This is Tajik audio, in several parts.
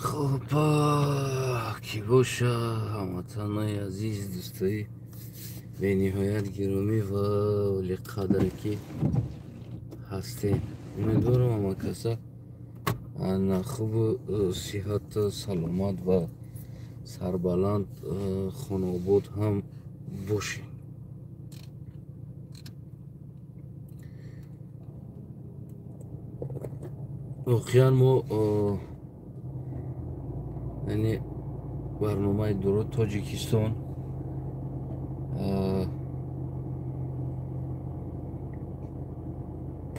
Хуб, ки боша, ҳамватанои азиз, дӯстои бениҳоят гиромӣ ва олиқадре ки ҳастем. Умедворам ҳама каса хубу сиҳату саломат ва сарбаланд, хонаобод ҳам бошем. Воқеан мо яъне барномаи Дуруд Тоҷикистон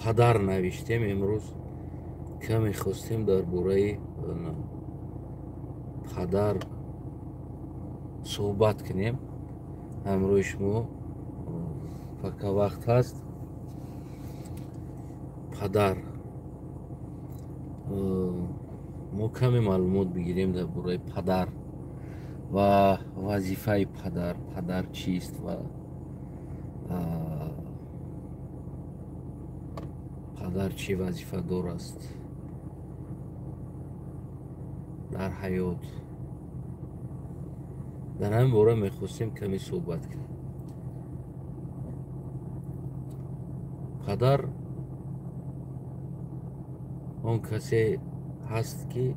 падар навиштем. Имрӯз каме хостем дар бораи падар суҳбат кунем ҳамроҳи шумо. Пока вақт ҳаст. Падар, мо каме маълумот бигирем дар бораи падар ва вазифаи падар, падар чист ва падар чӣ вазифадор аст дар ҳаёт. Дар ҳамин бора мехостем каме суҳбат кунем. Падар он касе ҳаст, ки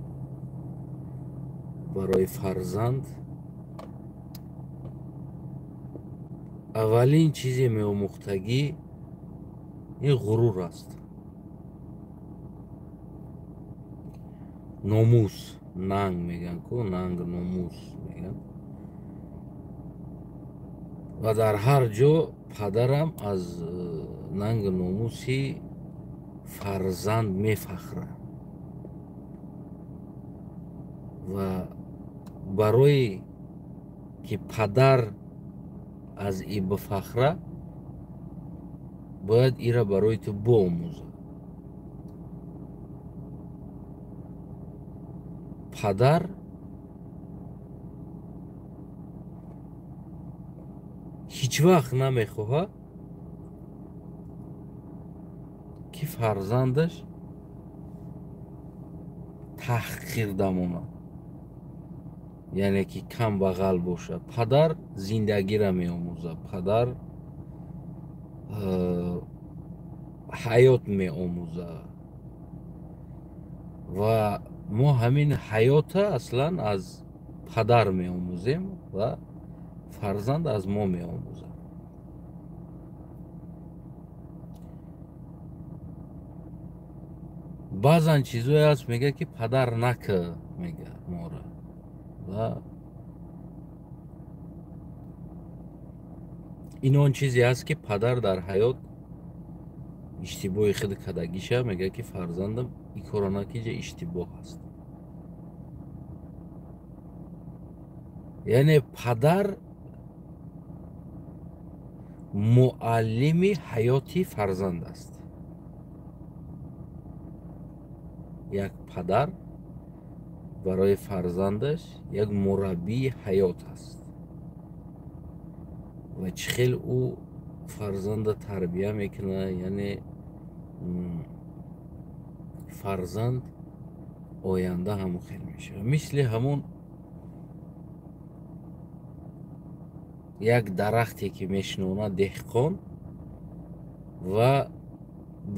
барои фарзанд аввалин чизе меомӯхтагӣ ин ғурур аст, номус, нанг мегӯянд ку, нанг номус мегӯянд. Ва дар ҳар ҷо падарам аз нанг номуси фарзанд мефахрад ва барое ки падар аз и бифахра, бояд ира барои ту биомӯзад. Падар ҳеҷ вақт намехоҳад, ки фарзандаш таҳқирда монад, яъне ки камбағал бошад. Падар зиндагиро меомӯзад, падар ҳаёт меомӯзад ва мо ҳамин ҳаёта аслан аз падар меомӯзем ва фарзанд аз мо меомӯзад. Баъзан чизое ҳаст, мегӯяд, ки падар нака, мегӯяд мора, ва ин он чизе ҳаст, ки падар дар ҳаёт иштибоҳи худ кардагиша мегӯяд, ки фарзандам ин корро накӣ, ҷа иштибоҳ аст. Яъне падар муаллими ҳаёти фарзанд аст. Як падар барои фарзандаш як мураббии ҳаёт аст ва чӣ хел ӯ фарзанда тарбия мекунад, яъне фарзанд оянда ҳамон хел мешавад. Мисли ҳамон як дарахте, ки мешинонад деҳқон ва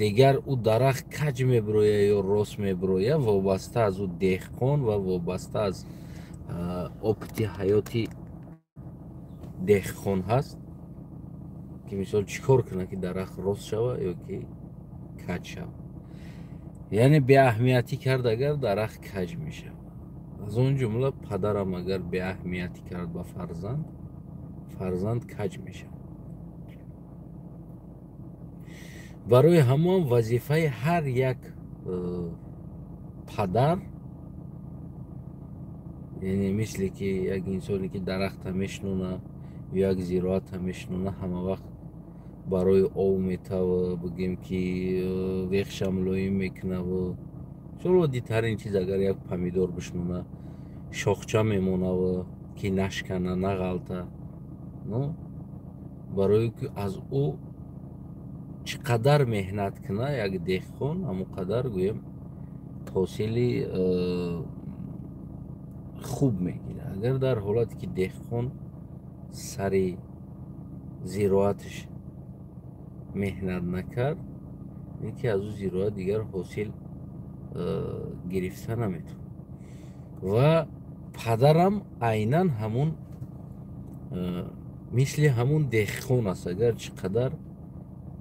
дигар ӯ дарахт каҷ мебирояд ё рост мебирояд, вобаста аз ӯ деҳқон ва вобаста аз опыти ҳаёти деҳқон ҳаст, ки мисол чӣ кор кунад, ки дарахт рост шавад ё ки каҷ шавад. Яъне беаҳамиятӣ кард, агар дарахт каҷ мешавад. Аз он ҷумла падарам агар беаҳамиятӣ кард ба фарзанд, фарзанд каҷ мешавад. Барои ҳамон вазифаи ҳар як падар, яъне мисле ки як инсоне, ки дарахта мешинона ё як зироата мешинона, ҳама вақт барои ов метава, бигем ки вехша мулоим мекунаву мисол оддитарин чиз, агар як помидор бишинона, шохча мемонаву ки нашкана, нағалта, ну барое ки аз ӯ чӣ қадар меҳнат куна як деҳқон, ҳамон қадар гӯем ҳосили хуб мегирад. Агар дар ҳолате ки деҳқон сари зироаташ меҳнат накард, ин ки аз ӯ зироат дигар ҳосил гирифта наметавонад. Ва падарам айнан ҳамун мисли ҳамун деҳқон аст. Агар чӣ қадар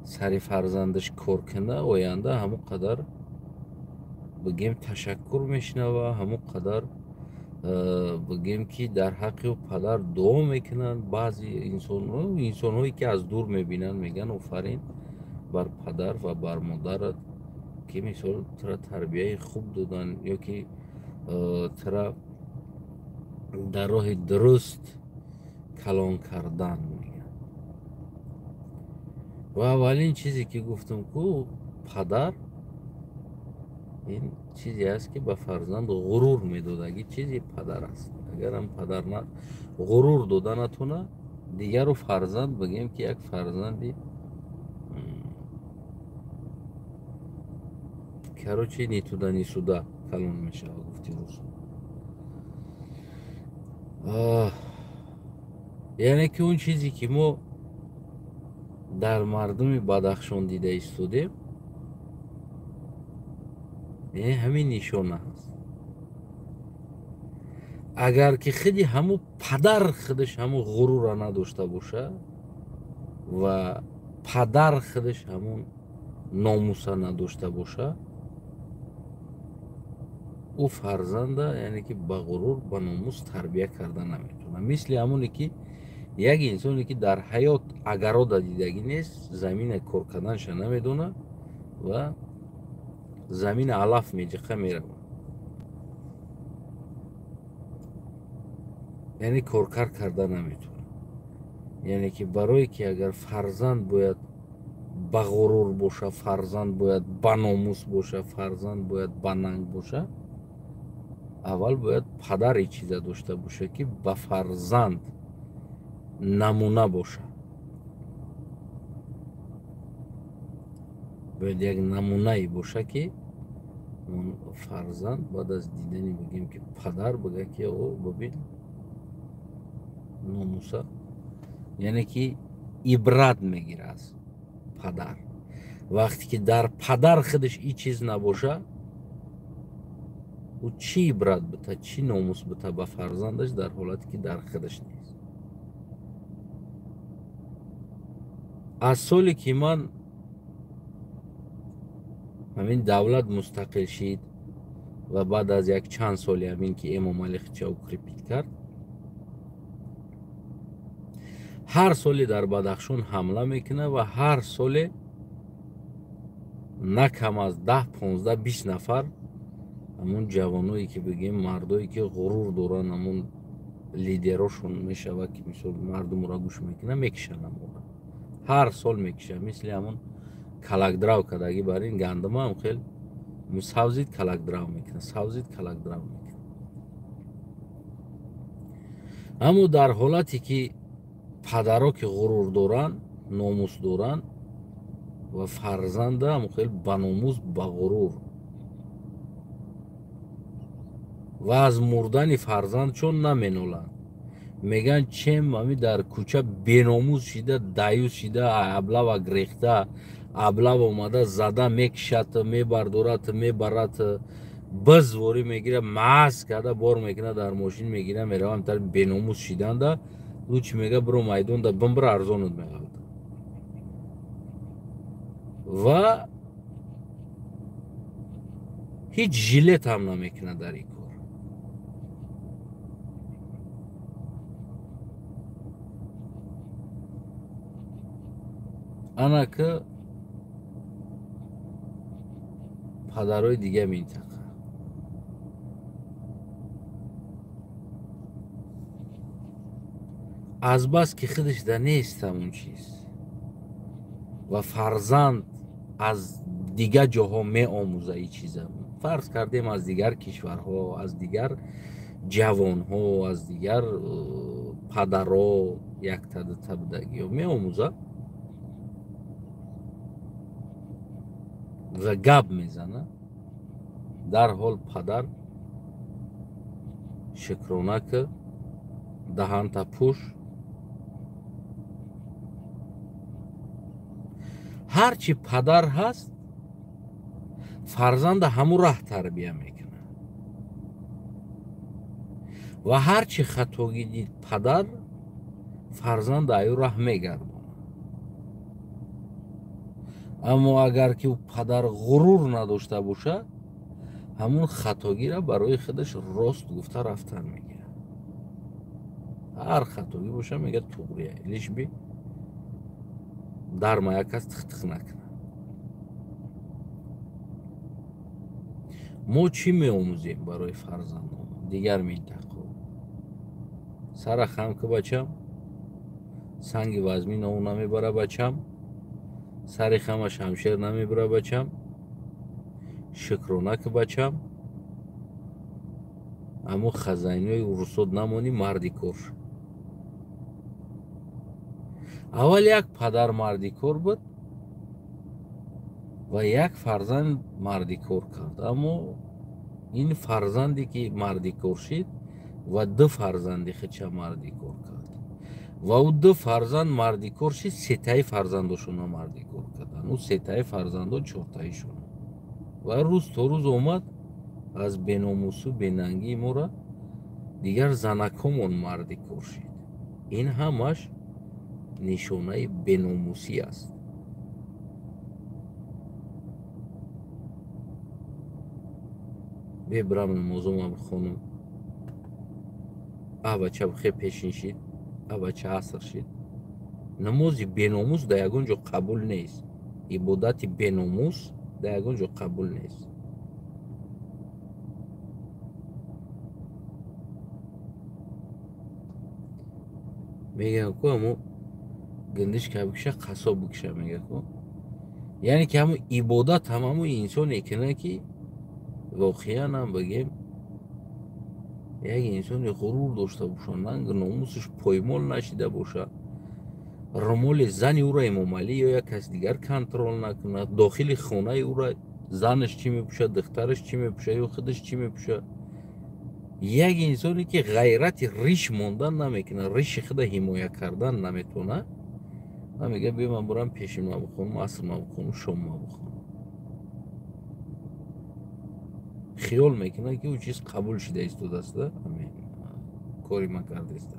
сари фарзандаш кор кунад, оянда ҳамон қадар бигем ташаккур мешунава, ҳамон қадар бигем ки дар ҳаққи ӯ падар дуо мекунанд. Баъзе инсонҳое ки аз дур мебинанд, мегӯянд офарин бар падар ва бар модарат, ки мисол тура тарбияи хуб доданд ё ки тура дар роҳи дуруст калон кардан мегӯянд. Ва аввалин чизе ки гуфтам ку падар ин чизе аст ки ба фарзанд ғурур медодаги чизи падар аст. Агарам падар ғурур дода натона, дигару фарзанд бигем ки як фарзанди короче ни туда ни сюда калон мешавад, гуфти рус. Яъне ки он чизе ки мо дар мардуми Бадахшон дида истодем, ҳамин нишона аст. Агар ки худи ҳамун падар худаш ҳамун ғурура надошта боша ва падар худаш ҳамун номуса надошта боша, ӯ фарзанда яъне ки ба ғурур, ба номус тарбия карда наметавонад. Мисли ҳамоне ки як инсоне ки дар ҳаёт агарода дидагӣ нест, замина кор карданша намедонад ва замина алаф меҷиқа меравад, яъне коркар карда наметавонад. Яъне ки барое ки агар фарзанд бояд ба ғурур боша, фарзанд бояд ба номус боша, фарзанд бояд ба нанг боша, аввал бояд падаре чиза дошта боша ки ба фарзанд намуна боша. Бояд як намунае боша ки он фарзанд баъд аз дидани бигем ки падар бигӯяд ки о бибин номуса, яъне ки ибрат мегирад аз падар. Вақте ки дар падар худаш ин чиз набоша, ӯ чӣ ибрат бита, чӣ номус бита ба фарзандаш дар ҳолате ки дар худаш нест. Аз соле ки ман ҳамин давлат мустақил шид ва баъд аз як чанд соли ҳамин ки Эмомалӣ хича укрепит кард, ҳар соле дар Бадахшон ҳамла мекунад ва ҳар соле на кам аз 10, 15, 20 нафар ҳамун ҷавоное ки бигем мардое ки ғурур доранд, ҳамун лидерошон мешавад ки мисол мардумро гӯш мекунад, мекишанд ҳамонро. Ҳар сол мекишанд, мисли ҳамун калакдрав кардагӣ бар ин гандума ҳам хел савзид калакдрав мекунад, савзид калакдрав мекунад. Аммо дар ҳолате ки падаро ки ғурур доранд, номус доранд ва фарзанда ҳам хел ба номус, ба ғурур ва аз мурдани фарзандшон наменоланд, мегӯянд чем ҳами дар кӯча беномус шида, даюс шида, аблава грехта, аблава омада зада мекишад, мебардорад, мебарад, бизворӣ мегирад, маз карда бор мекунад, дар мошин мегирад, меравад ҳамтар беномус шиданда, лучи мега биро майдонда бимбир, арзонат меғалта. Ва ҳеҷ жилет ҳам намекунад дар ин кор. Ана ки падарои дига минтақа азбас ки худаш да нест ҳамун чиз ва фарзанд аз дигар ҷоҳо меомӯза ин чиза. Фарз кардем аз дигар кишварҳо, аз дигар ҷавонҳо, аз дигар падаро якта дута будагиё меомӯза ва гап мезана. Дарҳол падар Шукрона ки, даҳанта пӯш. Ҳарчи падар ҳаст, фарзанда ҳамун раҳ тарбия мекунад. Ва ҳарчи хатогӣ дид падар, фарзанда аю раҳ мегардонад. Аммо агар ки падар ғурур надошта бошад, ҳамун хатогиро барои худаш рост гуфта рафтан мегирад. Ҳар хатогӣ боша, мегӯяд туғрия, лишби дарма як кас тиқ-тиқ накунад. Мо чӣ меомӯзем барои фарзандон дигар минтақаҳо? Сара хам ки бачам, санги вазмин ов намебара бачам, сари хама шамшер намебара бачам, шукрона ки бачам, аммо хазайнои урусот намонӣ, марди кор. Аввал як падар марди кор буд ва як фарзанд марди кор кард. Аммо ин фарзанде ки марди кор шид ва ду фарзанди худша марди кор кард, ва ӯ ду фарзанд марди кор шид, сетаи фарзандошона марди кор карданд, ӯ сетаи фарзандо чортаишона. Ва рӯз то рӯз омад аз беномусу бенангии мора дигар занакомон марди кор шид. Ин ҳамаш нишонаи беномусӣ аст. Бебрам намозома бихонам, а бача бихе пешин шид, а бача аср шид. Намози беномус дар ягон ҷо қабул нест. Ибодати беномус дар ягон ҷо қабул нест. Мегӯям ку ҳамо гиндишка бикша, қассоб бикша, мега ку. Яъне ки ҳамо ибодат ҳам ҳамо инсоне кунад ки воқеан ҳам бигем як инсони ғурур дошта боша, нанг номусаш поймол нашида боша, румоли зани ӯро Эмомалӣ ё як кас дигар контрол накунад, дохили хонаи ӯро занаш чӣ мепӯшад, духтараш чӣ мепӯшад ё худаш чӣ мепӯшад. Як инсоне ки ғайрати риш мондан намекунад, риши худа ҳимоя кардан наметавонад, ман мегӯям биё ман бурам пешин ма бихонам, аср ма бихонам, шом ма бихонам. Хиёл мекунад ки ӯ чиз қабул шида истодааст, кори ман кардаиста.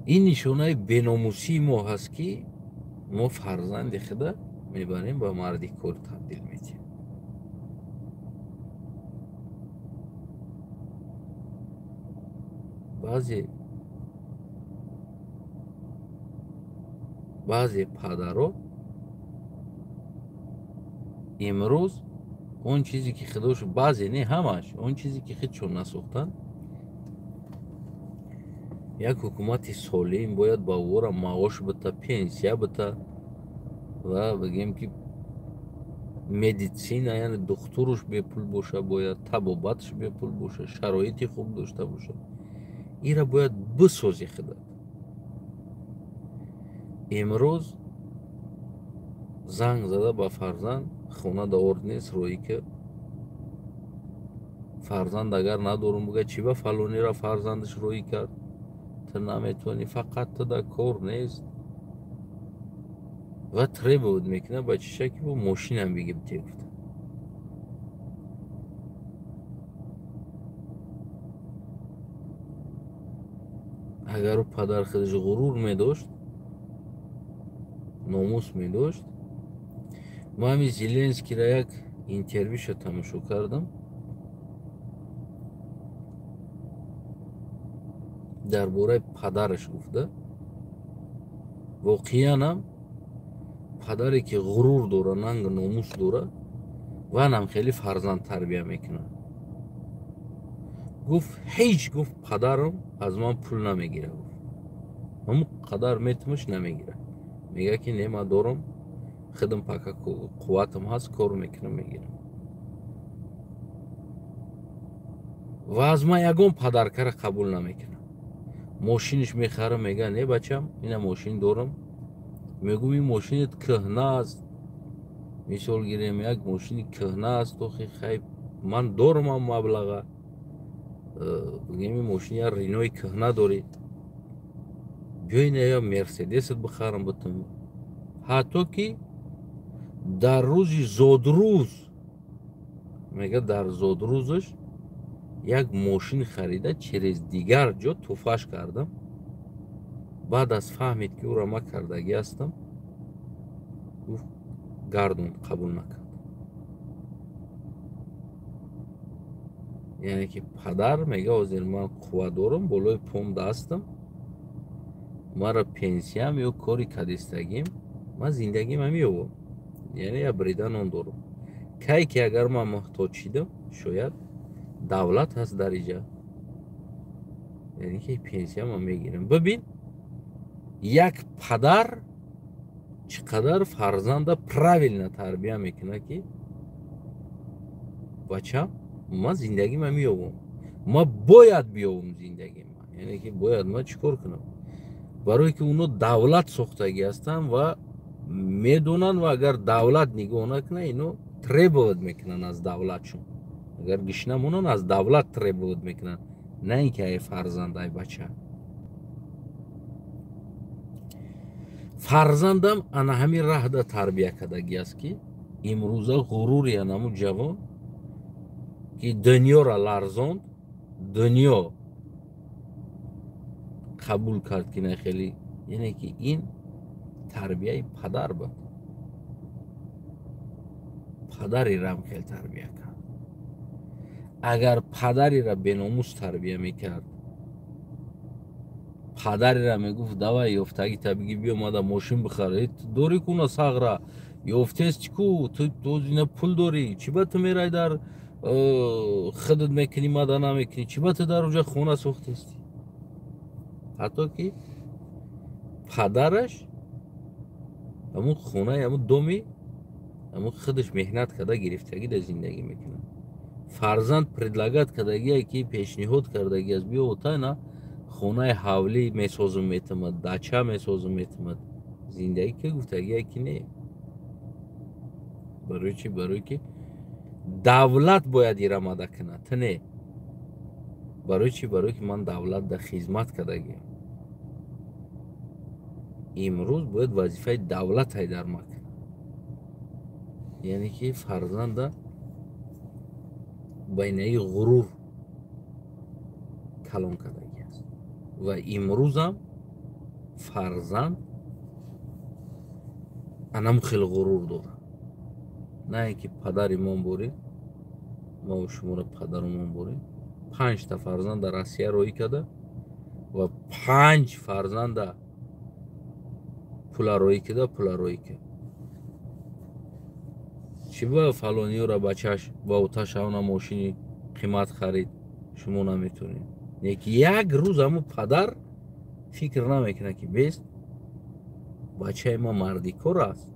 Ин нишонаи беномусии мо ҳаст ки мо фарзанди худа мебарем ба марди кор табдил медиҳем. Баъзе падаро имрӯз он чизе ки худош, баъзе не ҳамаш, он чизе ки худшон насохтанд, як ҳукумати солим бояд ба ӯра маош бита, пенсия бита ва бигем ки медицина, яъне духтуруш бепул боша, бояд табобатш бепул боша, шароити хуб дошта боша. Ира бояд бисози худат. Имрӯз занг зада ба фарзанд, хона да орд нест, рӯӣ ки фарзанд агар надорум буга, чӣ ба фалонира фарзандаш рӯӣ кард? Ту наметавонӣ, фақат ту да кор нест. Ва требовать мекунад ба чиша ки бо мошинам бигиб те гуфта. Агар ӯ падар худаш ғурур медошт, номус медошт. Ман ҳамин Зеленскийро як интервюша тамошо кардам. Дар бораи падараш гуфта. Воқеан ҳам падаре ки ғурур дора, нанг номус дора, ванам хеле фарзанд тарбия мекунад. Гуфт ҳеҷ, гуфт падарам аз ман пул намегирад, гуфт ҳамон қадар метумаш намегирад. Мегӯяд ки не, ман дорам, худам пака қувватам ҳаст, кор мекунам, мегирам. Ва аз ман ягон падаркара қабул намекунам. Мошиниш мехарам, мегӯяд не бачам, ина мошин дорам. Мегӯм ин мошинат кӯҳна аст, Мисол гирем, як мошини кӯҳна аст, охи хай ман дорам ам маблаға. Бигем, ин мошин як Ренои кӯҳна дорӣ, биёй я Мерседесат бихарам битум. Ҳатто ки дар рӯзи зодрӯз, мега, дар зодрӯзаш як мошин харида, через дигар ҷо туҳфаш кардам. Баъд аз фаҳмид, ки ӯро ман кардагӣ ҳастам, гуфт, гардон, қабул накард. Яъне ки падар мега, ҳозир ман қувва дорам, болои пом дастам, мара пенсиям ё кори кадистагим, ман зиндагима меёбам, яъне я брида нон дорам. Кай ки агар ман муҳтоҷ шидам, шояд давлат ҳаст дар иҷа, яъне ки пенсияма мегирам. Бибин, як падар чӣ қадар фарзанда правильно тарбия мекунад, ки бачам, ман зиндагима меёбам, ман бояд биёбам зиндагима, яъне ки бояд ман чӣ кор кунам, барое ки оно давлат сохтагӣ ҳастанд ва медонанд, ва агар давлат нигоҳ накунад, ино требовать мекунанд аз давлатшон. Агар гишна монанд, аз давлат требовать мекунанд, на ин ки ай фарзанд, ай бача. Фарзандам ана ҳамин раҳда тарбия кардагӣ аст, ки имрӯза ғурури анаму ҷавон, ки дунёра ларзонд, дунё қабул кард, ки на хеле, яъне ки ин тарбияи падар буд. Падарирам хел тарбия кард. Агар падарира беномус тарбия мекард, падарира мегуфт, давай ёфтагита биги, биё мада мошин бихар, дорӣ куна сағра ёфтест ку, ту ина пул дорӣ, чӣ ба ту мерай дар худат мекунӣ, мада намекунӣ, чӣ ба ту дар уҷа хона сохтестӣ? Ҳатто ки падараш ҳамун хонаи, ҳамун доми, ҳамун худаш меҳнат карда гирифтагӣ дар зиндагӣ мекунад. Фарзанд предлагать кардагие, ки пешниҳод кардагӣ аст, биё отайна хонаи ҳавлӣ месозум метамад, дача месозум метамад, зиндагӣ ки гуфтагие, ки не. Барои чӣ? Барое ки давлат бояд ира мада кунад, ту не. Барои чӣ? Барое ки ман давлат дар хизмат кардагиам. Имрӯз бояд вазифаи давлат ҳайдар ма кунад. Яъне ки фарзанда байнаи ғурур калон кардагӣ аст ва имрӯзам фарзанд анам хеле ғурур дорад. На ин ки падари мон борем, маву шуморо падарумон борем, 5та фарзанд дар Россия роҳӣ карда ва 5 фарзанда пула роҳӣ карда, пула роҳӣ кард. Чӣ ба фалониёра бачаш ба оташавна мошини қимат харид, шумо наметонед? Неки як рӯз ҳамун падар фикр намекунад, ки бест бачаи ман мардикор аст,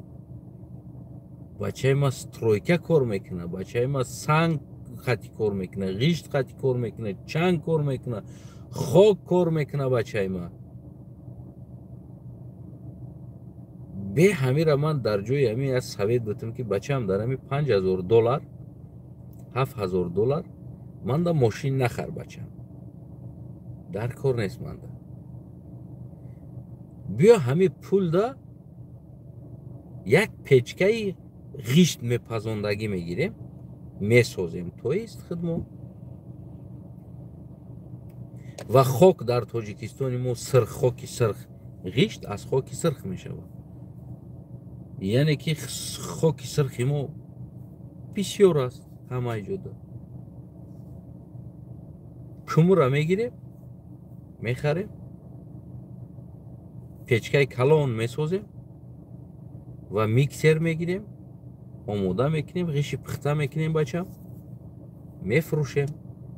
бачаи ман стройка кор мекунад, бачаи ман санг хати кор мекунад, ғишт хати кор мекунад, чанг кор мекунад, хок кор мекунад бачаи ман. Бе ҳамира ман дар ҷои ҳамин як совет бутам, ки бачаам дар ҳамин $5000, $7000 манда мошин нахар, бачам, дар кор нест манда. Биё ҳамин пулда як печкаи ғишт мепазондагӣ мегирем, месозем, то есть худмо. Ва хок дар Тоҷикистони мо сирх, хоки сирх, ғишт аз хоки сирх мешавад. Яъне ки хоки сирхи мо бисёр аст ҳамаи ҷода. Кумура мегирем, мехарем, печкаи калон месозем ва миксер мегирем, омода мекунем, ғиши пухта мекунем, бачам, мефурӯшем.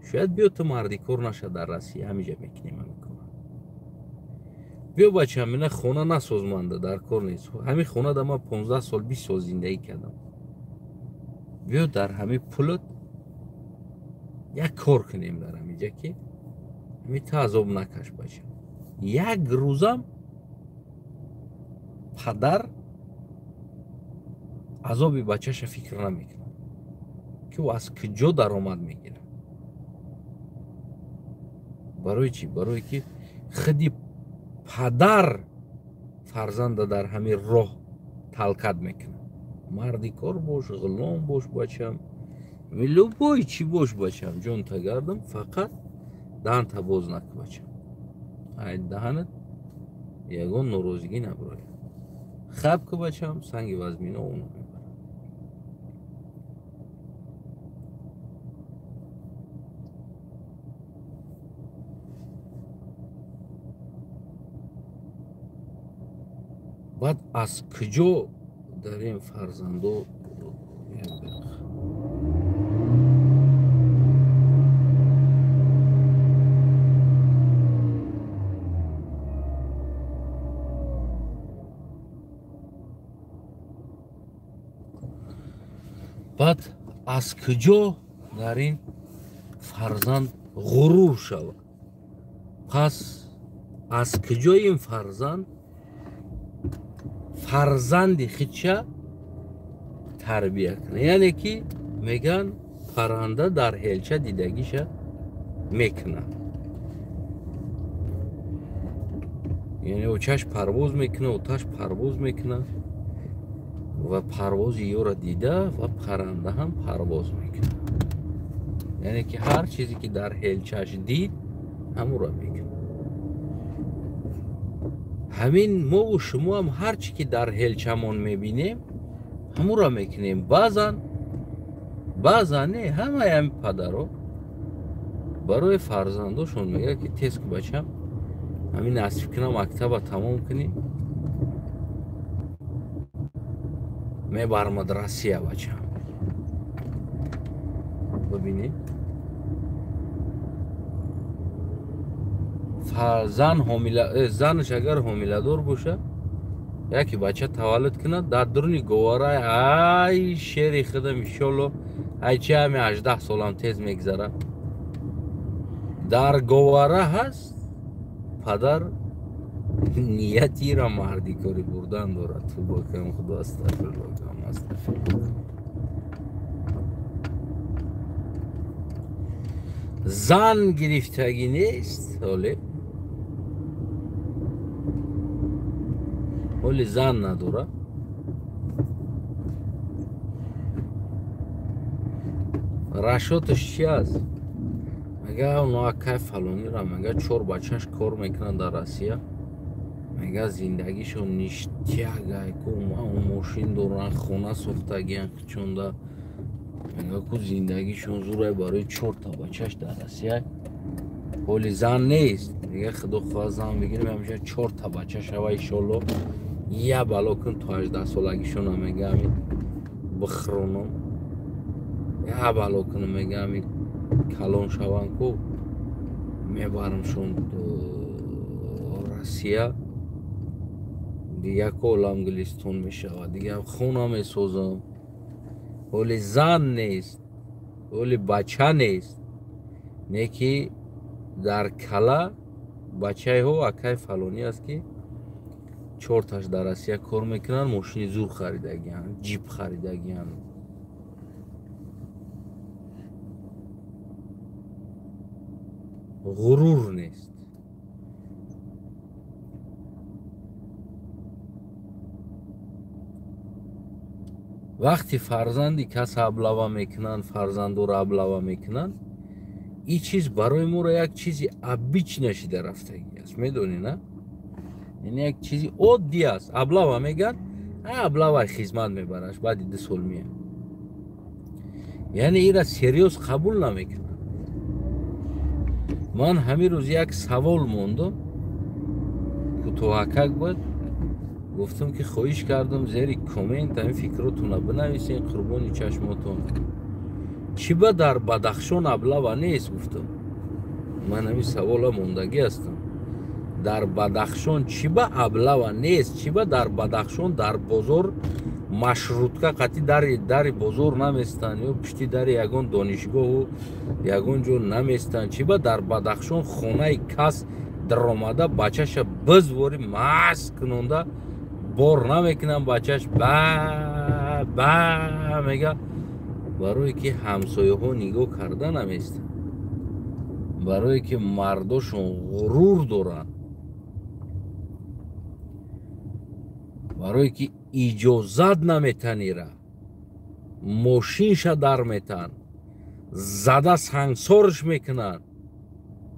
Шояд биё ту мардикор наша дар Россия, ҳамиҷа мекунем ҳамин кора. Биё бачам, ина хона насоз, манда дар кор нест. Ҳамин хонада ман 15 сол, 20 сол зиндагӣ кардам. Биё дар ҳамин пулат як кор кунем дар ҳамиҷа, ки ҳамин ту азоб накаш, бачам. Як рӯзам падар Азоби бачаша фикр намекунад, ки ӯ аз куҷо даромад мегирад. Барои чӣ? Барое ки худи падар фарзанда дар ҳамин роҳ талкат мекунад. Марди кор бош, ғулом бош бачам, любой чӣ бош бачам, ҷонта гардам, фақат даҳанта боз накун бачам. Ай даҳанат ягон норозигӣ набарояд. Хаб ку бачам, санги вазмино ӯ намебарад. Баъд аз куҷо дар ин фарзандо баъд аз куҷо дар ин фарзанд ғурур шавад? Пас аз куҷо ин фарзанд фарзанди худша тарбия кунад? Яъне ки мегӯянд парранда дар ҳелча дидагиша мекунад. Яъне очаш парвоз мекунад, оташ парвоз мекунад ва парвози ёро дида ва парранда ҳам парвоз мекунад. Яъне ки ҳар чизе ки дар ҳелчаш дид, ҳамуро мекунад. Ҳамин мову шумо ҳам ҳар чӣ ки дар ҳелчамон мебинем, ҳамуро мекунем. Баъзан, баъзан не, ҳамаи ҳамин падаро барои фарзандошон мегӯяд ки тез ку бачам, ҳамин насиб кунам мактаба тамом кунӣ, мебармад Россия бачам. Бибинӣ, зан ҳомила, занаш агар ҳомиладор бошад, яке бача таваллуд кунад, дар дуруни говара ай шери худам иншолло, ай чи ҳами 18 солам тез мегзарад. Дар говара ҳаст падар ниятира мардикорӣ бурдан дорад. Тӯба кунам, худо астағфирулло, астағфирулло. Зан гирифтагӣ нест ҳоле, ҳоли зан надора. Рашоташ чи аст? Мега оно акай фалонира, мега 4 бачаш кор мекунанд дар Россия, мега зиндагишон ништяк, ку мошин доранд, хона сохтагиян чунда, мега ку зиндагишон зурай барои 4 та бачаш дар Россия. Ҳоли зан нест, мега худо хоҳад зан бигирем, ҳамеша 4 та бача шава иншолло, я бало кун то 18 солагишона, мега ҳамин бихронам, я бало кунам, мега ҳамин калон шаванд ку мебарамшон Россия, дигар ку олам Гулистон мешавад, дигар хона месозам. Ҳоли зан нест, ҳоли бача нест, не ки дар кала бачаҳо акай фалонӣ аст ки 4 таш дар Россия кор мекунанд, мошини зур харидагиянд, ҷип харидагиянд. Ғурур нест. Вақти фарзанди кас аблава мекунанд, фарзандоро аблава мекунанд, ин чиз барои моро як чизи обычна шида рафтагӣ аст. Медонӣ, на? Яъне як чизи оддӣ аст. Аблава мегӯянд, аблава хизмат мебараш, баъди 2 сол меяд. Яъне инра серьёз қабул намекунанд. Ман ҳамин рӯз як савол мондам, кӯтоҳакак буд, гуфтам ки хоҳиш кардам зери коммент ҳамин фикротонро бинависен, қурбони чашмотон. Чӣ ба дар Бадахшон аблава нест? Гуфтам. Ман ҳамин савола мондагӣ ҳастам. Дар Бадахшон чӣ ба аблава нест? Чӣ ба дар Бадахшон дар бозор маршрутка қатъи дари бозор наместанд ё пушти дари ягон донишгоҳу ягон ҷо наместанд? Чӣ ба дар Бадахшон хонаи кас даромада бачаша бизвори маст кунонда бор намекунанд, бачаш ба ба мега, барое ки ҳамсояҳо нигоҳ карда наместанд, барое ки мардошон ғурур доранд, барое ки иҷозат наметанира, мошинша дар метан, зада сангсорш мекунанд.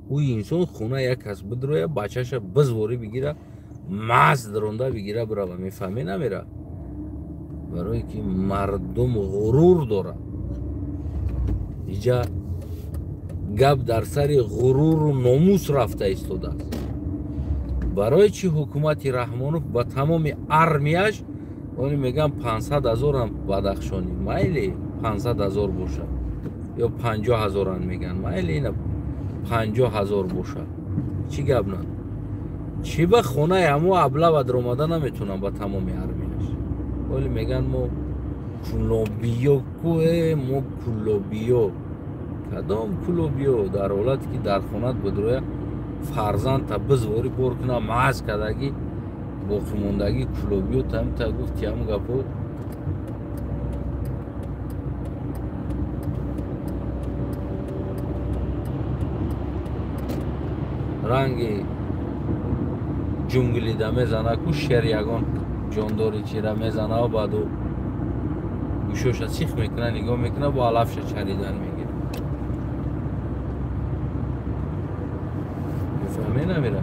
Ӯ инсон хона як кас бидроя, бачаша бизворӣ бигира, маст ронда бигира бирава, мефаҳме намера, барое ки мардум ғурур дорад. Иҷа гап дар сари ғуруру номус рафта истодааст. Барои чӣ ҳукумати Раҳмонов ба тамоми армияш они мегӯянд 500 000 бадахшонӣ, майли 500 000 бошад ё 50 000 мегӯянд, майли ина 50 000 бошад, чӣ гап надорад. Чӣ ба хонаи ҳамо аблава даромада наметавонам ба тамоми армияш. Оли мегӯянд мо кулобиё кӯе, мо кулобиё. Кадом кулобиё? Дар ҳолате ки дар хонат бидроя фарзандта бизворӣ бор куна, маҳз кардагӣ боқимондагӣ кулобиё тамта гуфти ҳамун гапо. Ранги ҷунглида мезана ку шер ягон ҷондори чира мезана, баъду гӯшоша сих мекуна, нигоҳ мекуна, бо алафша чаридан мегира. Мефаҳме намера?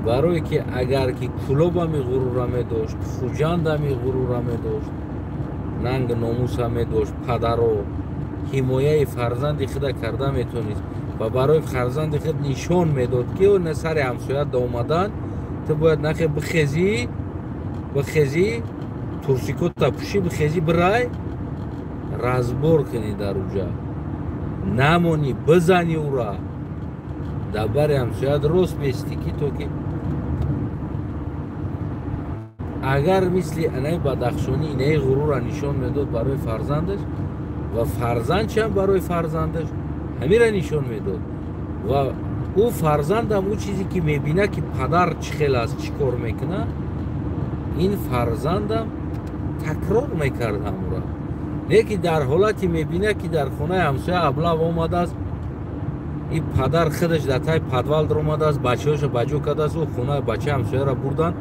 Барое ки агар ки Кулобами ғурура медошт, Хуҷандами ғурура медошт, нанг номуса медошт, падаро ҳимояи фарзанди худа карда метонист ва барои фарзанди худ нишон медод, ки на сари ҳамсоя омадан ту бояд нахе бихезӣ, бихезӣ, турсикота пӯшӣ, бихезӣ, бирай разбор кунӣ дар уҷа, намонӣ, бизанӣ ура, дар бари ҳамсоят рост бестӣ, ки то ки агар мисли анаи бадахшонӣ инаи ғурура нишон медод барои фарзандаш ва фарзандшам барои фарзандаш ҳамира нишон медод, ва ӯ фарзандам ӯ чизе ки мебина ки падар чӣ хел аст, чӣ кор мекунад, ин фарзандам такрор мекард ҳамура. Лекин дар ҳолате мебина ки дар хонаи ҳамсоя аблав омадааст, ин падар худаш дар таи подвал даромадааст, бачаҳоша ба ҷо кардааст, ӯ хонаи бачаи ҳамсояро бурдан,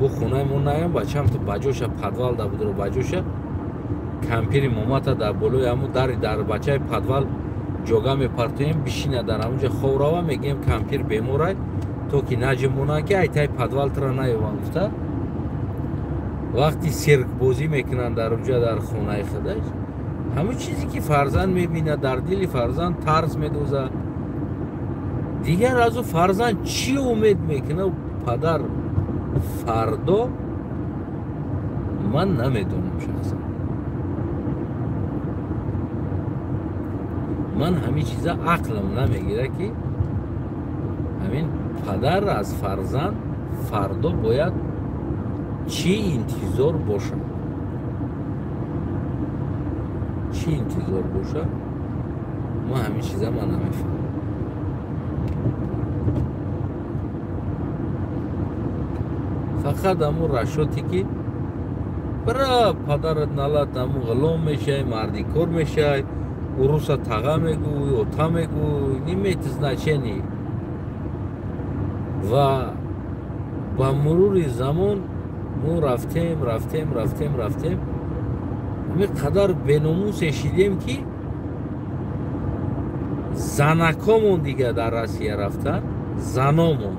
бо хонаи мо наям, бачаам ту ба ҷоша подвал да будро, ба ҷоша кампири момата дар болои ҳамун дари дар бачаи подвал ҷога мепартоем, бишина дар ҳамунҷа хов рава, мегӯем кампир беморай, то ки наҷимонанд ки айтаи подвал тура наёванд гуфта. Вақти сиркбозӣ мекунанд дар уҷа дар хонаи худаш, ҳамун чизе ки фарзанд мебинад дар дили фарзанд тарс медозад. Дигар аз ӯ фарзанд чӣ умед мекунад падар фардо, ман намедонам шахсан. Ман ҳамин чиза ақлам намегирад, ки ҳамин падар аз фарзанд фардо бояд чӣ интизор бошад, чӣ интизор бошад, ман ҳамин чиза ман намефаҳмам. Фақат ҳамун рашоте ки бира падарат налат, ҳамун ғулом мешавӣ, мардикор мешавӣ, уруса тага мегӯй, ота мегӯй, не имеет значения. Ва ба мурури замон мо рафтем, рафтем, рафтем, рафтем, ҳамин қадар беномусе шидем, ки занакомон дига дар Россия рафтан, заномон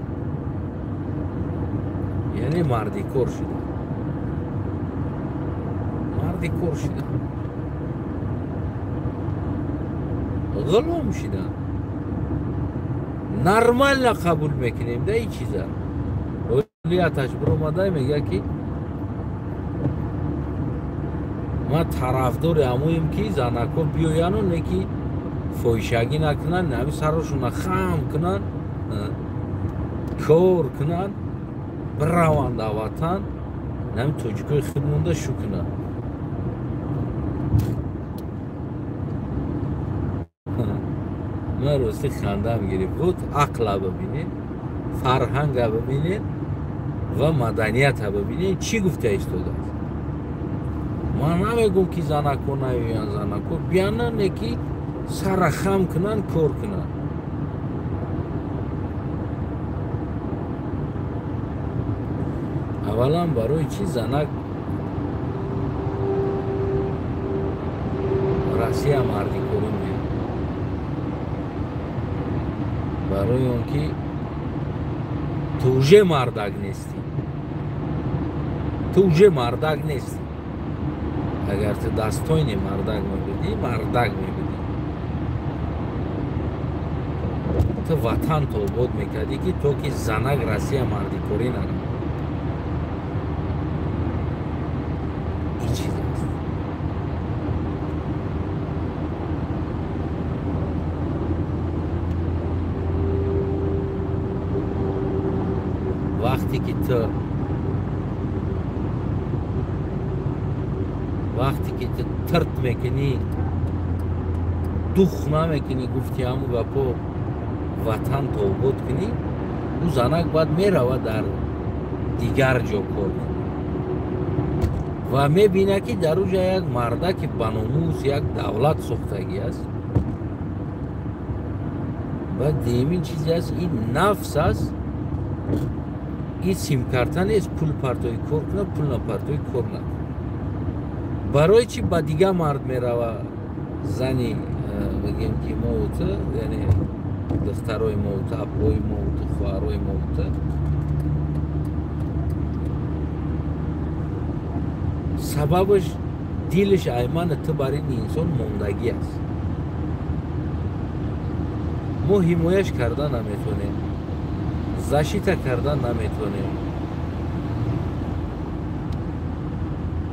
яъне мардикор шуданд, мардикор шуданд, ғулом шуданд. Нормально қабул мекунем да ин чиза. Олияташ биромада мегӯяд, ки ман тарафдори ҳамоем, ки занакҳо биёяну не ки фоҳишагӣ накунанд, ҳамин сарошона хам кунанд, кор кунанд, бираванд дар ватан, ҳамин тоҷикои худ монда шу кунанд. Ман рости хандаам гирифт. Вот ақла бибинед, фарҳанга бибинед ва маданията бибинед, чӣ гуфта истодааст. Ман намегӯм ки занако наёянд, занако биянанд, не ки сара хам кунанд, кор кунанд. Аввалан барои чӣ занак Россия мардикорӣ меяд? Барои он ки ту уже мардак нестӣ. Ту уже мардак нестӣ. Агар ту дастойни мардак мебудӣ, мардак мебудӣ. Ту ватан обод мекардӣ, ки то ки занак Россия мардикорӣ нарад. Ин чиз аст. Вақте ки ту тирт мекунӣ, дух намекунӣ, гуфти ҳамун гапо ватан обод кунӣ, ӯ занак баъд меравад дар дигар ҷо кор кунад ва мебинад, ки дар уҷа як мардаки баномус, як давлат сохтагӣ аст. Баъд дуюмин чизе аст, ин нафс аст, ин симкарта нест, пул партои кор кунад, пул напартои кор накунад. Барои чӣ ба дигар мард мерава зани, бигем ки моуту, яъне духтарои моуту, апои моуту, хоҳарои моуту? Сабабаш дилаш аймана ту бар ин инсон мондагӣ аст. Мо ҳимояш карда наметонем, защита карда наметонем.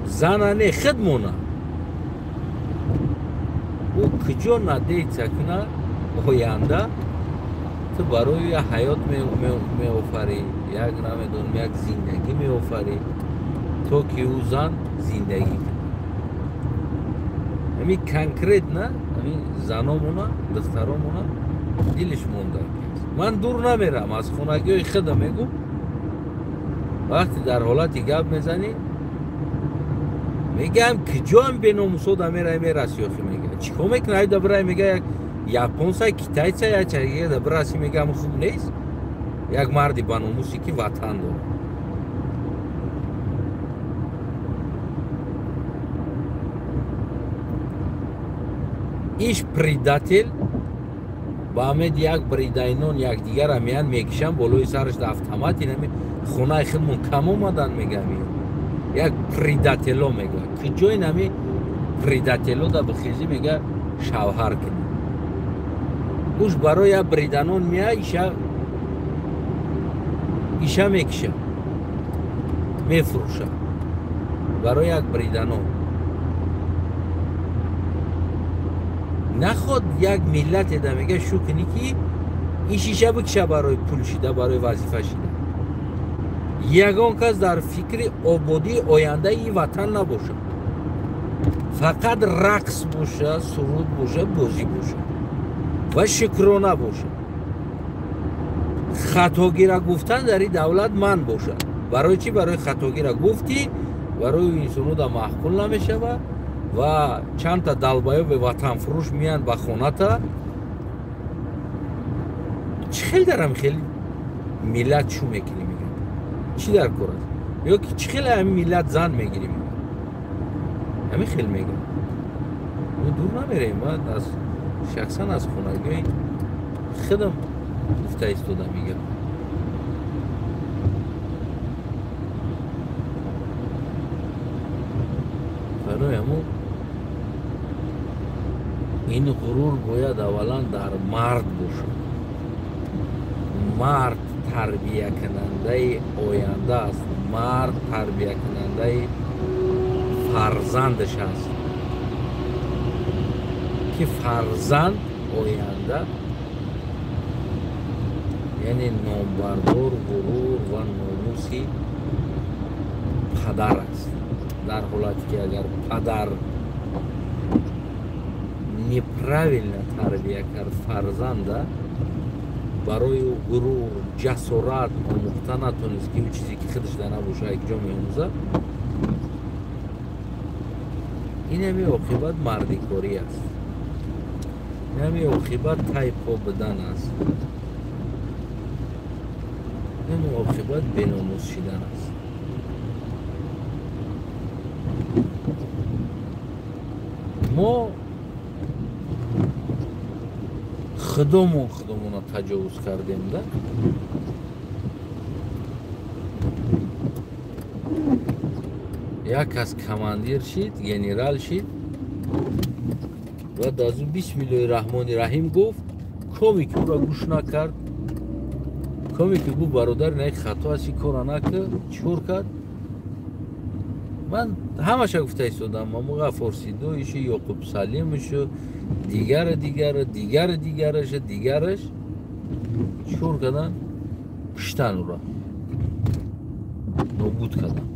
Зана не, худ мона. Ӯ куҷо надеется куна оянда, ту барои як ҳаёт меофарӣ, як намедонам, як зиндагӣ меофарӣ, то ки ӯ зан зиндагӣ кунад. Ҳамин конкретно ҳамин заномона, духтаромона дилиш мондагӣ аст. Ман дур намерам, аз хонагиҳои худам мегӯм. Вақте дар ҳолати гап мезанӣ, мегӯям куҷоам беномусо да мерай мераси, охи мега чӣ кор мекунӣ? Айда бирай, мега як японса, китайца, я ча да бираси, мегам хуб нест. Як марди баномусе ки ватан дорад. Иш предатель ба амед як бридайнон якдигара меян мекишан болои сараш да автомат, инами хонаи худмон кам омадан, мегам як предатело, мега куҷо инами предатело да бихезӣ, мега шавҳар кунӣ. Уш барои як бриданон мея, иша мекиша, мефурӯша барои як бриданон. Наход як миллате да мега шу кунӣ, ки ин шиша бикиша барои пул шида, барои вазифа шида. Ягон кас дар фикри ободии ояндаи ватан набошад. Фақат рақс боша, суруд боша, бозӣ боша ва шукрона боша. Хатогира гуфтан дар ин давлат ман бошад. Барои чӣ? Барои хатогира гуфтӣ, барои инсоно да маъқул намешавад ва чандта далбаёби ватанфурӯш меянд ба хоната. Чӣ хел дарам хел миллат чӯ мекунӣ, мегӯям? Чӣ дар кор аст? Ё ки чӣ хел ҳамин миллат зан мегирӣ, мегӯям? Ҳамин хел мегӯям. Мо дур намерем, ман аз шахсан аз хонагиҳои худам гуфта истода мегӯям. Барои ҳамун ин ғурур бояд аввалан дар мард бошад. Мард тарбиякунандаи оянда аст, мард тарбиякунандаи фарзандаш аст, ки фарзанд оянда яъне номбардор, ғурур ва номуси падар аст. Дар ҳолате ки агар падар неправильно тарбия кард фарзанда, барои ӯ ғурур, ҷасорат омӯхта натонист, ки ӯ чизе ки худаш дар набоша як ҷо меомӯзад, Инами оқибат мардикорӣ аст, инами оқибат тайпо будан аст, инами оқибат беномус шидан аст. Мо худомон худомона таҷовуз кардем да. Як кас командир шид, генерал шид, баъд аз ӯ бисмиллоҳи раҳмони раҳим гуфт, коме ки ӯро гӯш накард, коме ки гуфт бародар ина хато аст, ин кора накард, чӣ кор кард? Ман ҳамаша гуфта истодам, Мамо Ғаффор Сидоишу, Ёқуб Салимушу, дигара дигара дигара дигараша дигараш чӣ кор кардан? Куштан ӯро, нобуд кардан,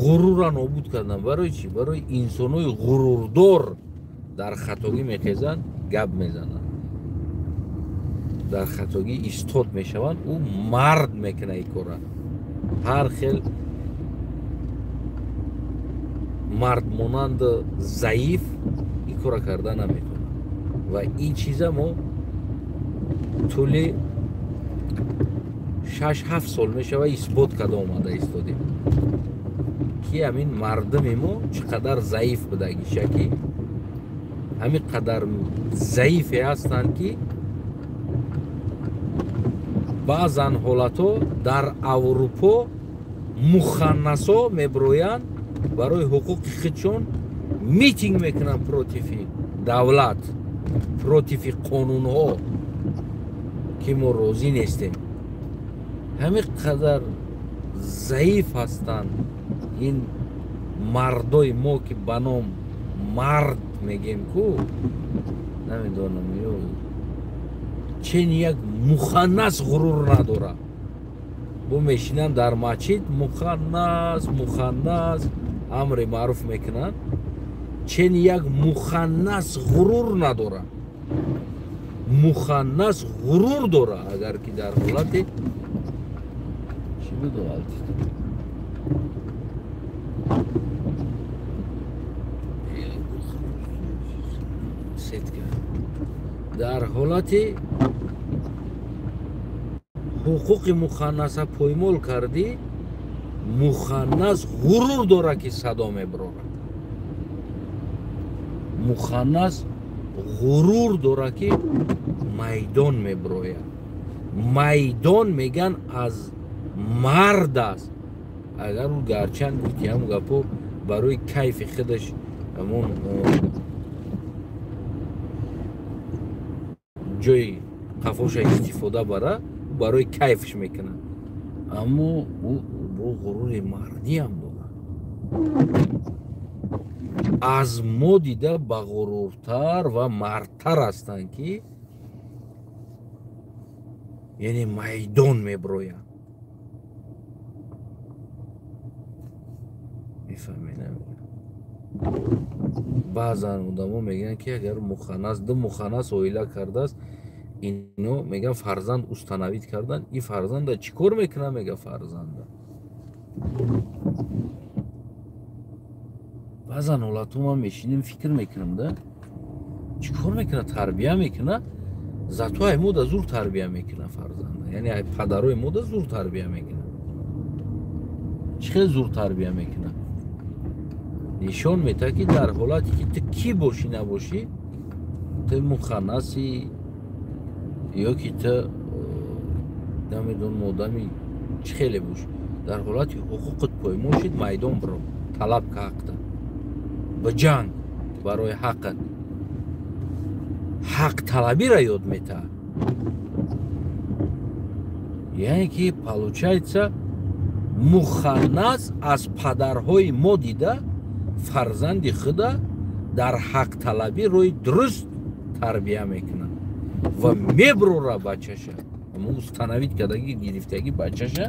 ғурурро нобуд кардан. Барои чӣ? Барои инсонҳои ғурурдор дар хатогӣ мехезанд, гап мезананд, дар хатогӣ истод мешаванд, ӯ мард мекунад ин корра. Ҳар хел мардмонанд заиф ин корра карда наметавонад. Ва ин чиза мо тӯли 6-7 сол мешава исбот карда омада истодем, ки ҳамин мардуми мо чӣ қадар заиф будагиша, ки ҳамин қадар заифе ҳастанд, ки баъзан ҳолатҳо дар Аврупо муханнасо меброянд, барои ҳуқуқи худшон митинг мекунанд противи давлат, противи қонунҳо, ки мо розӣ нестем. Ҳамин қадар заиф ҳастанд ин мардои мо, ки ба ном мард мегем ку, намедонам, ё чен як муханнас ғурур надорад. Бо мешинанд дар масҷид, муханнас муханнас амри маъруф мекунанд, чен як муханнас ғурур надорад. Муханнас ғурур дорад, агар ки дар ҳолати чӣ буду алтид сетка, дар ҳолати ҳуқуқи муханнаса поймол кардӣ, муханнас ғурур дорад, ки садо мебарорад. Муханнас ғурур дорад, ки майдон мебарояд. Майдон меган аз мард аст. Агар ӯ гарчанд гуфти ҳамун гапо барои кайфи худаш ҳамон ҷои қафоша истифода бара, барои кайфш мекунад, аммо ӯ бо ғурури мардиам дорад. Аз мо дида бағуруртар ва мардтар ҳастанд, ки яъне майдон меброянд. Мефаҳмед? Баъзан одамо мегӯянд, ки агар муханнас ду муханнас оила кардааст, ино мегӯянд фарзанд установид кардан, ин фарзанда чӣ кор мекунад? Мега фарзанда. Баъзан ҳолатҳо ман мешинем, фикр мекунам, да чӣ кор мекунад? Тарбия мекунад, зато ай мода зур тарбия мекунад фарзанда, яъне ай падарои мода зур тарбия мекунад. Чӣ хел зур тарбия мекунад? Нишон метаҳад, ки дар ҳолате ки ту кӣ бошӣ набошӣ, ту муханнаси ё ки ту намедонам одами чӣ хеле бош, дар ҳолати ҳуқуқат поймол шид, майдон биро, талаб ка ҳақта, ба ҷанг барои ҳаққат. Ҳақталабиро ёд метаҳад. Яъне ки получается муханнас аз падарҳои мо дида фарзанди худа дар ҳақталабӣ рӯи дуруст тарбия мекунад ва меброра бачаша, установид кардаги гирифтаги бачаша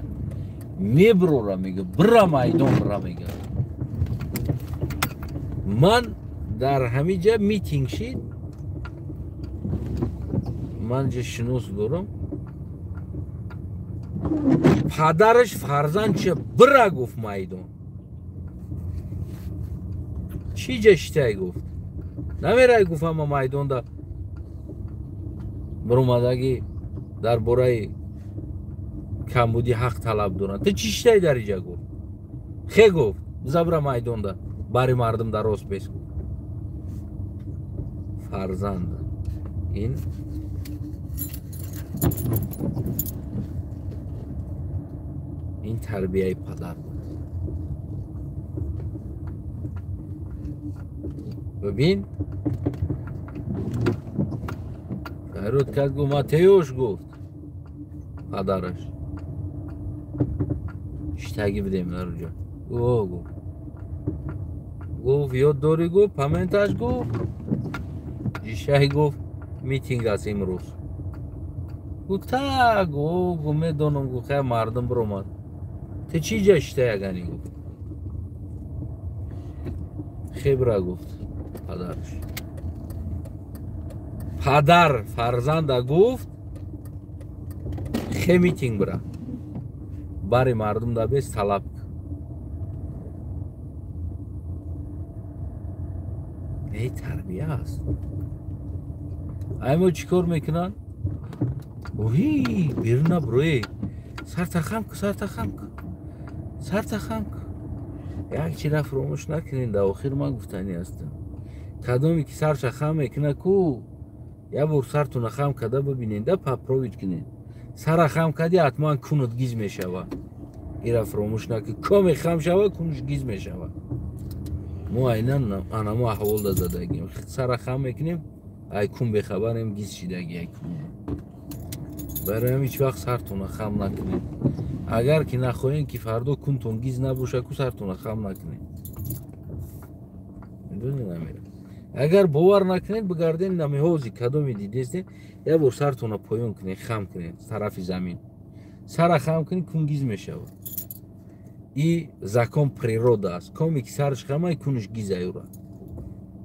меброра, мега бира майдон бира, мега. Ман дар ҳамин ҷа митинг шид, ман ҷа шинос дорам, падараш фарзандша бира гуфт майдон. Чӣ ҷа шитай гуфт? Намерай гуфт ҳама майдонда баромадагӣ дар бораи камбудӣ ҳақ талаб доранд. Ту чӣ шитай дар иҷа гуфт? Хе гуфт, забра майдонда бари мардум дар рост бес гуфт. Фарзанд ин тарбияи падар буд. Бибин, фарёд кард, гуфт Матеюш, гуфт падараш. Иштагӣ бидем дар уҷа. Гуфт гуфт ёд дорӣ, гуфт паменташ, гуфт ҷишаи, гуфт митинг аст имрӯз. Гуфт та, гуфт медонам, гуфт хай мардум биромад. Ту чӣ ҷа иштаягани гуфт? Хебра гуфт падараш. Падар фарзанда гуфт хе митинг бира. Бари мардум да бес талаб. Не тарбия аст. Ай мо чӣ кор мекунанд? Оҳи, берун набурӯе. Сарта хам ку, сарта хам ку. Сарта хам ку. Як чира фуромӯш накунед, дар охир ман гуфтанӣ ҳастам. Кадоме ки сарша хам мекунад ку, як бор сартона хам карда бибинед, да попробовать кунед. Сара хам кардӣ, ҳатман кунут гиз мешавад. Ира фуромӯш накунед. Коме хам шава, кунуш гиз мешавад. Мо айнан анамо аҳволда задагим. Сара хам мекунем, ай кун бехабарем, гиз шидаги ай кун. Барои ҳам ҳеҷ вақт сартона хам накунед. Агар ки нахоҳем ки фардо кунтон гиз набошад, ку сартона хам накунед. Медонед намера. Агар бовар накунед, бигарден намеҳози кадоме дидестед, як бор сартона поён кунед, хам кунед тарафи замин. Сара хам кунед, кун гиз мешавад. И закон природа аст. Коме ки сараш хамай, кунаш гиз аюра.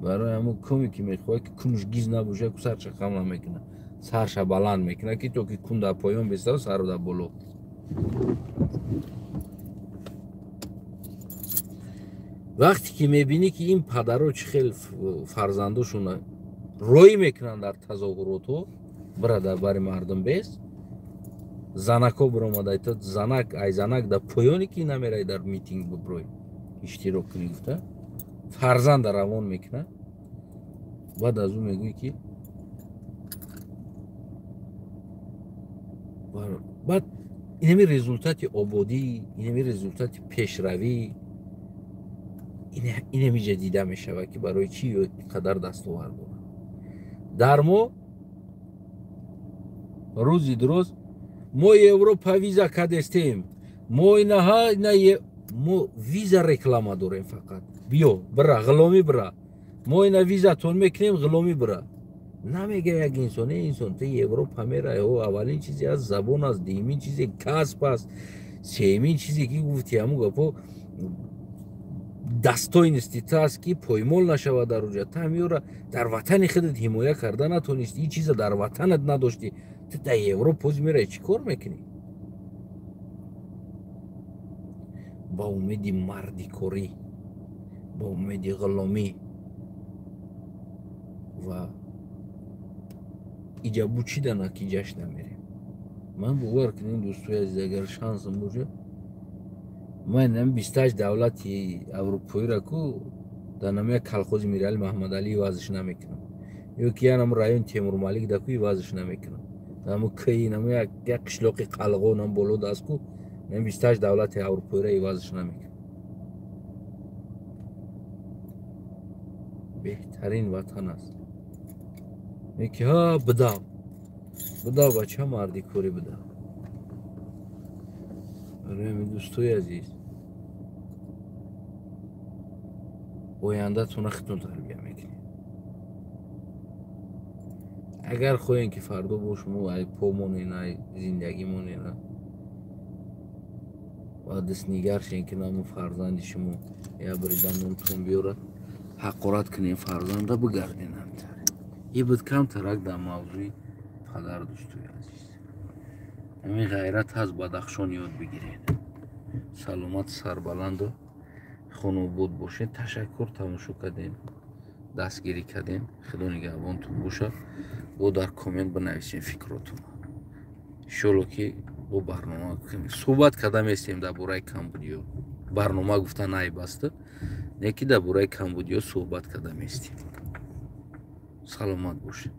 Барои ҳамон коме ки мехоҳад ки кунаш гиз набошад, ку сарша хам намекунад. Сарша баланд мекунад ки то ки кун дар поён бестава, сару дар боло. Вақте ки мебинӣ ки ин падаро чӣ хел фарзандошона роӣ мекунанд дар тазоҳуротҳо, бира дар бари мардум бес, занако биромада, то занак ай занак дар поёне ки намерай дар митинг биброй иштирок кунӣ гуфта, фарзанда равон мекунад. Баъд аз ӯ мегӯӣ ки баъд инами результати ободӣ, инами результати пешравӣ, инами ҷа дида мешавад ки барои чӣ қадар дастовард дорад. Дар мо рӯзи дуруст мо Европа виза кадестем, мо инаҳа ина мо виза реклама дорем фақат. Биё, бира, ғуломӣ бира. Мо ина визатон мекунем, ғуломӣ бира. Намега як инсон, инсон ту Европа мерай, о аввалин чизе аст забон аст, дуюмин чизе касб аст, сеюмин чизе ки гуфти ҳамун гапо достоинствои ту аст ки поймол нашавад дар уҷа. Ту ҳамиёра дар ватани худат ҳимоя карда натонисти, ин чиза дар ватанат надошти, ту дар Европа боз мерай чӣ кор мекунӣ? Ба умеди мардикорӣ, ба умеди ғуломӣ ва иҷа бучидана ки ҷашн намерем. Ман бовар кунем дӯстои азиз, агар шансам бошад, ман инам 28 давлати аврупоиро ку дар нами як колхози Мирали Маҳмадалӣ ивазш намекунам, ё ки янам район Темурмалик да ку ивазш намекунам. Наму кӣ наму як қишлоқи Қалғонам боло даст ку, ман 28 давлати аврупоиро ивазш намекунам. Беҳтарин ватан аст. Меки ҳа бидав, бидав бача, мардикорӣ бидав. Барои дӯстои азиз, ояндатонро худтон тарбия мекунед. Агар хоҳем ки фардо бо шумо ай по монен, ай зиндагӣ монен ва дастнигар шен ки наму фарзанди шумо як брида нонтон биёрад, ҳақорат кунем фарзанда, бигарден ҳамтар. И буд камтарак дар мавзӯи падар дӯстои азиз. Ҳамин ғайрат ҳаст, Бадахшон ёд бигиред. Саломат, сарбаланду Хонобод бошед. Ташаккур, тамошо кардем, дастгирӣ кардем. Худо нигаҳбонтон бошад. Бо дар коммент бинависем фикротон. Иншолло, ки бо барнома суҳбат карда местем дар бораи камбудиё. Барнома гуфта найбаста, не ки дар бораи камбудиё суҳбат карда местем. Саломат бошед.